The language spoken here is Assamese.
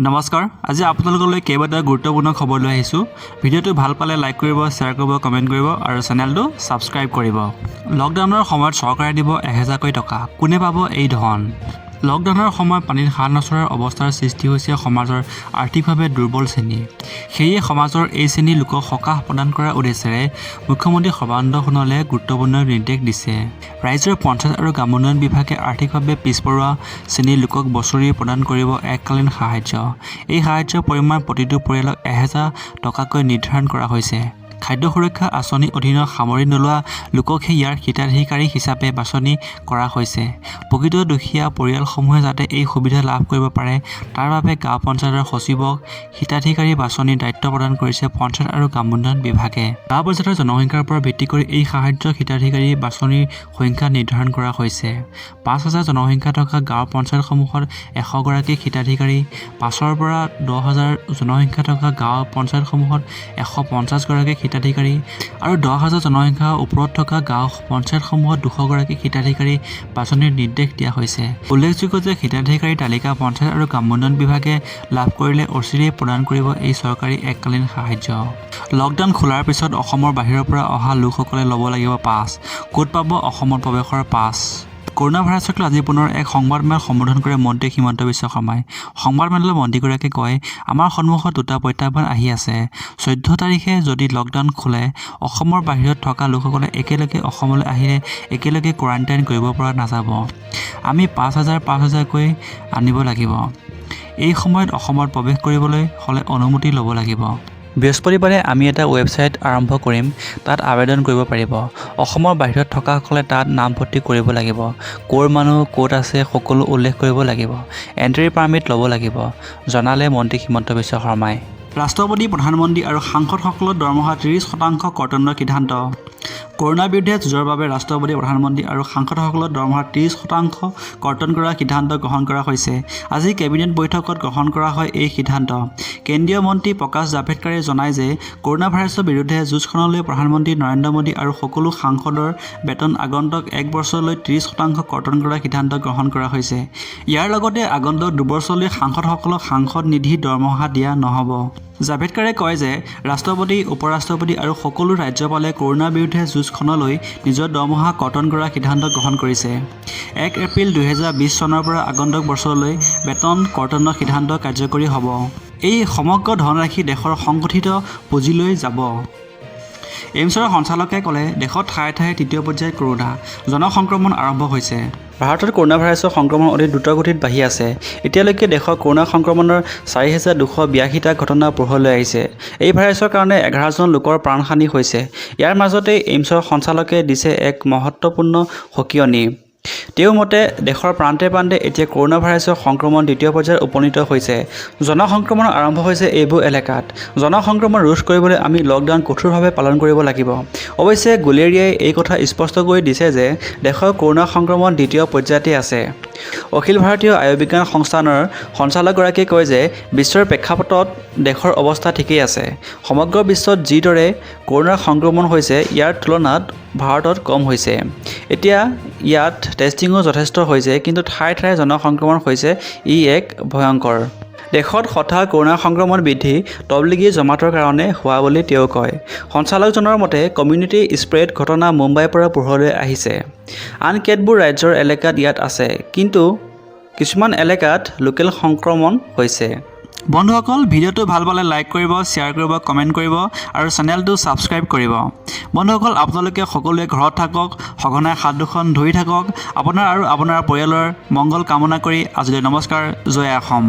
নমস্কাৰ, আজি আপোনালোকলৈ কেইবাটাও গুৰুত্বপূৰ্ণ খবৰ লৈ আহিছোঁ। ভিডিঅ'টো ভাল পালে লাইক কৰিব, শ্বেয়াৰ কৰিব, কমেণ্ট কৰিব আৰু চেনেলটো ছাবস্ক্ৰাইব কৰিব। লকডাউনৰ সময়ত চৰকাৰে দিব 1000কৈ টকা, কোনে পাব এই ধন? লকডাউনৰ সময়ত পানীত হাঁহ নচৰাৰ অৱস্থাৰ সৃষ্টি হৈছে সমাজৰ আৰ্থিকভাৱে দুৰ্বল শ্ৰেণী। সেয়ে সমাজৰ এই শ্ৰেণীৰ লোকক সকাহ প্ৰদান কৰাৰ উদ্দেশ্যেৰে মুখ্যমন্ত্ৰী সৰ্বানন্দ সোণোৱালে গুৰুত্বপূৰ্ণ নিৰ্দেশ দিছে। ৰাজ্যৰ পঞ্চায়ত আৰু গ্ৰামোন্নয়ন বিভাগে আৰ্থিকভাৱে পিছপৰা শ্ৰেণীৰ লোকক বছৰি প্ৰদান কৰিব এককালীন সাহায্য। এই সাহায্যৰ পৰিমাণ প্ৰতিটো পৰিয়ালক 1000 টকাকৈ নিৰ্ধাৰণ কৰা হৈছে। খাদ্য সুৰক্ষা আঁচনিৰ অধীনত সামৰি নোলোৱা লোককহে ইয়াৰ হিতাধিকাৰী হিচাপে বাছনি কৰা হৈছে। প্ৰকৃত দুখীয়া পৰিয়ালসমূহে যাতে এই সুবিধা লাভ কৰিব পাৰে, তাৰ বাবে গাঁও পঞ্চায়তৰ সচিবক হিতাধিকাৰী বাছনিৰ দায়িত্ব প্ৰদান কৰিছে পঞ্চায়ত আৰু গ্ৰামোন্নয়ন বিভাগে। গাঁও পঞ্চায়তৰ জনসংখ্যাৰ ওপৰত ভিত্তি কৰি এই সাহায্য হিতাধিকাৰী বাছনিৰ সংখ্যা নিৰ্ধাৰণ কৰা হৈছে। 5000 জনসংখ্যা থকা গাঁও পঞ্চায়তসমূহত 100গৰাকী হিতাধিকাৰী, 5ৰ পৰা 10,000 জনসংখ্যা থকা গাঁও পঞ্চায়তসমূহত 150গৰাকী হিতাধিকাৰী আৰু 10,000 জনসংখ্যাৰ ওপৰত থকা গাঁও পঞ্চায়তসমূহত 200গৰাকী হিতাধিকাৰী বাছনিৰ নিৰ্দেশ দিয়া হৈছে। উল্লেখযোগ্য যে হিতাধিকাৰীৰ তালিকা পঞ্চায়ত আৰু গ্ৰামোন্নয়ন বিভাগে লাভ কৰিলে অচিৰেই প্ৰদান কৰিব এই চৰকাৰী এককালীন সাহায্য। লকডাউন খোলাৰ পিছত অসমৰ বাহিৰৰ পৰা অহা লোকসকলে ল'ব লাগিব পাছ, ক'ত পাব অসমত প্ৰৱেশৰ পাছ? কৰোণা ভাইৰাছক লৈ আজি পুনৰ এক সংবাদমেল সম্বোধন কৰে মন্ত্ৰী হিমন্ত বিশ্ব শৰ্মাই। সংবাদমেলত মন্ত্ৰীগৰাকীয়ে কয়, আমাৰ সন্মুখত দুটা প্ৰত্যাহ্বান আহি আছে। 14 তাৰিখে যদি লকডাউন খোলে, অসমৰ বাহিৰত থকা লোকসকলে একেলগে অসমলৈ আহিলে একেলগে কোৱাৰেণ্টাইন কৰিব পৰা নাযাব। আমি 5000 5000কৈ আনিব লাগিব। এই সময়ত অসমত প্ৰৱেশ কৰিবলৈ হ'লে অনুমতি ল'ব লাগিব। বৃহস্পতিবাৰে আমি এটা ৱেবছাইট আৰম্ভ কৰিম, তাত আবেদন কৰিব পাৰিব। অসমৰ বাহিৰত থকাসকলে তাত নামভৰ্তি কৰিব লাগিব। ক'ৰ মানুহ, ক'ত আছে সকলো উল্লেখ কৰিব লাগিব। এণ্ট্ৰি পাৰ্মিট ল'ব লাগিব, জনালে মন্ত্ৰী হিমন্ত বিশ্ব শৰ্মাই। ৰাষ্ট্ৰপতি, প্ৰধানমন্ত্ৰী আৰু সাংসদসকলৰ দৰমহা 30% কৰ্তনৰ সিদ্ধান্ত। কৰোণাৰ বিৰুদ্ধে যুঁজৰ বাবে ৰাষ্ট্ৰপতি, প্ৰধানমন্ত্ৰী আৰু সাংসদসকলৰ দৰমহা 30% কৰ্তন কৰাৰ সিদ্ধান্ত গ্ৰহণ কৰা হৈছে। আজি কেবিনেট বৈঠকত গ্ৰহণ কৰা হয় এই সিদ্ধান্ত। কেন্দ্ৰীয় মন্ত্ৰী প্ৰকাশ জাভড়েকাৰে জনায় যে কৰোণা ভাইৰাছৰ বিৰুদ্ধে যুঁজখনলৈ প্ৰধানমন্ত্ৰী নৰেন্দ্ৰ মোদী আৰু সকলো সাংসদৰ বেতন আগন্তুক এক বছৰলৈ 30% কৰ্তন কৰাৰ সিদ্ধান্ত গ্ৰহণ কৰা হৈছে। ইয়াৰ লগতে আগন্তুক 2 বছৰলৈ সাংসদসকলক সাংসদ নিধিৰ দৰমহা দিয়া নহ'ব। জাভড়েকাৰে কয় যে ৰাষ্ট্ৰপতি, উপ-ৰাষ্ট্ৰপতি আৰু সকলো ৰাজ্যপালে কৰোণাৰ বিৰুদ্ধে যুঁজখনলৈ নিজৰ দৰমহা কৰ্তন কৰাৰ সিদ্ধান্ত গ্ৰহণ কৰিছে। 1 এপ্ৰিল 2020 চনৰ পৰা আগন্তুক বছৰলৈ বেতন কৰ্তনৰ সিদ্ধান্ত কাৰ্যকৰী হ'ব। এই সমগ্ৰ ধনৰাশি দেশৰ সংগঠিত পুঁজিলৈ যাব। এইমছৰ সঞ্চালকে ক'লে, দেশত ঠায়ে ঠায়ে তৃতীয় পৰ্যায়ৰ কৰোণা জনসংক্ৰমণ আৰম্ভ হৈছে। ভাৰতত কৰোণা ভাইৰাছৰ সংক্ৰমণ অতি দ্ৰুতগতিত বাঢ়ি আছে। এতিয়ালৈকে দেশত কৰোণা সংক্ৰমণৰ 4282টা ঘটনা পোহৰলৈ আহিছে। এই ভাইৰাছৰ কাৰণে 11জন লোকৰ প্ৰাণহানি হৈছে। ইয়াৰ মাজতেই এইমছৰ সঞ্চালকে দিছে এক মহত্বপূৰ্ণ সকীয়নি। তেওঁৰ মতে, দেশৰ প্ৰান্তে প্ৰান্তে এতিয়া কৰোণা ভাইৰাছৰ সংক্ৰমণ দ্বিতীয় পৰ্যায়ত উপনীত হৈছে। জনসংক্ৰমণ আৰম্ভ হৈছে এইবোৰ এলেকাত। জনসংক্ৰমণ ৰোধ কৰিবলৈ আমি লকডাউন কঠোৰভাৱে পালন কৰিব লাগিব। অৱশ্যে গুলেৰিয়াই এই কথা স্পষ্ট কৰি দিছে যে দেশৰ কৰোণা সংক্ৰমণ দ্বিতীয় পৰ্যায়তে আছে। অখিল ভাৰতীয় আয়ুৰ্বিজ্ঞান সংস্থানৰ সঞ্চালকগৰাকীয়ে কয় যে বিশ্বৰ প্ৰেক্ষাপটত দেশৰ অৱস্থা ঠিকেই আছে। সমগ্ৰ বিশ্বত যিদৰে কৰোণাৰ সংক্ৰমণ হৈছে, ইয়াৰ তুলনাত ভাৰতত কম হৈছে। এতিয়া ইয়াত টেষ্টিঙো যথেষ্ট হৈছে, কিন্তু ঠায়ে ঠায়ে জনসংক্ৰমণ হৈছে, ই এক ভয়ংকৰ। দেশত হঠাৎ কৰোণা সংক্ৰমণ বৃদ্ধি তবলিগী জামাতৰ কাৰণে হোৱা বুলি তেওঁ কয়। সঞ্চালকজনৰ মতে, কমিউনিটি স্প্ৰেড ঘটনা মুম্বাইৰ পৰা পোহৰলৈ আহিছে। আন কেতবোৰ ৰাজ্যৰ এলেকাত ইয়াত আছে। কিন্তু কিছুমান এলেকাত লোকেল সংক্ৰমণ হৈছে। বন্ধুসকল, ভিডিঅ'টো ভাল পালে লাইক কৰিব, শ্বেয়াৰ কৰিব, কমেণ্ট কৰিব আৰু চেনেলটো ছাবস্ক্ৰাইব কৰিব। বন্ধুসকল, আপোনালোকে সকলোৱে ঘৰত থাকক, সঘনাই হাত দুখন ধুই থাকক। আপোনাৰ আৰু আপোনাৰ পৰিয়ালৰ মংগল কামনা কৰি আজিলৈ নমস্কাৰ। জয় অসম।